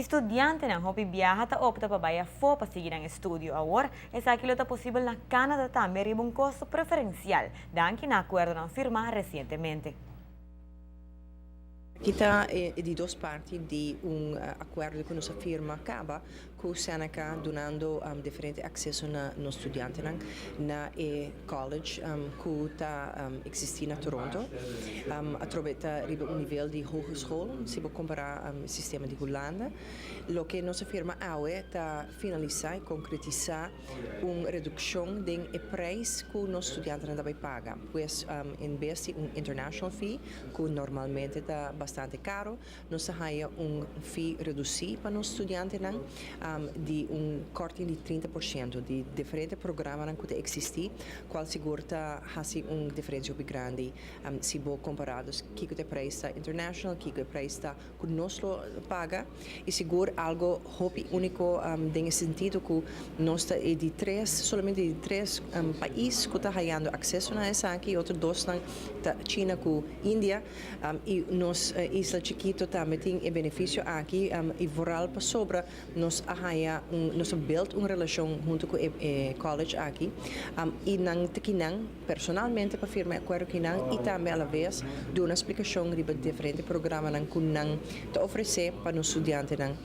Studiantenan hopi biaha ta opta pa bay afo pa sigui nan estudio. Awor, esaki lo ta posibel na Canada tambe riba un costo preferencial, danki na acuerdonan firma recientemente. Aki ta e di dos parti di un acuerdo cu nos a firma caba cu Seneca, dunando diferente acceso na nos studiantenan na e college cu ta existi na Toronto. Atrobe ta riba un nivel di hogeschool si bo compara e sistema di Hulanda. Loke nos a firma awe ta finalisa y concretisa un reduccion den e prijs cu nos studiantenan ta bay paga. Pues, en bes di un international fee, cu normalmente ta bastante caro, nos ta haya un fee reduci pa nos studiantenan di un korting di 30% di diferente programanan cu ta existi, cual sigur ta haci un diferencia hopi grandi si bo compara dus kico ta e prijs ta international, kico e prijs ta cu nos lo paga. Y sigur algo hopi unico den e sentido cu nos ta e di tres, solamente di tres pais cu ta hayando acceso na esaki. Otro dosnan ta China cu India y nos isla chikito tambe tin e beneficio aki, y vooral pasobra nos a haya un, nos a build un relacion hunto cu e college aki y nan ta kinan personalmente pa firma e acuerdo kinan y tambe a la vez duna explicacion riba diferente programanan cu nan ta ofrece pa nos studiantenan.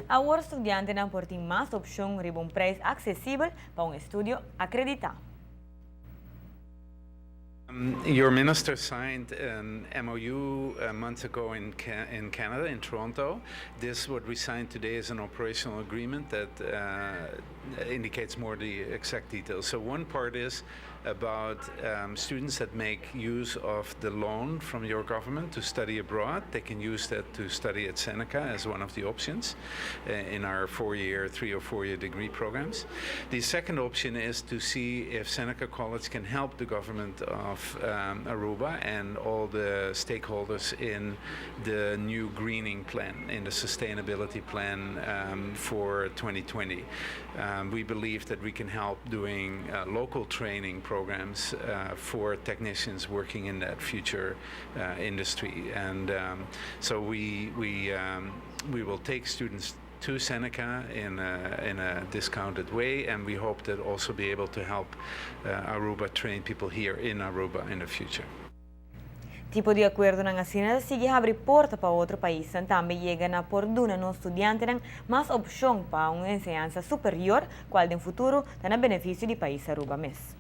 Awor studiantenan por tin mas opcion riba un prijs accesibel pa un estudio acredita. Your minister signed an MOU a month ago in Canada, in Toronto. This, what we signed today, is an operational agreement that indicates more the exact details. So one part is about students that make use of the loan from your government to study abroad. They can use that to study at Seneca as one of the options in our 4-year, 3 or 4-year degree programs. The second option is to see if Seneca College can help the government of Aruba and all the stakeholders in the new greening plan, in the sustainability plan for 2020. We believe that we can help doing local training programs for technicians working in that future industry. And so we will take students to Seneca in a discounted way, and we hope that also be able to help Aruba train people here in Aruba in the future. Tipo di acuerdonan asina sigui habri porta pa otro pais tambe yega na por duna nos studiantenan mas opcion pa un enseñansa superior, cual den futuro ta na beneficio di pais Aruba mes.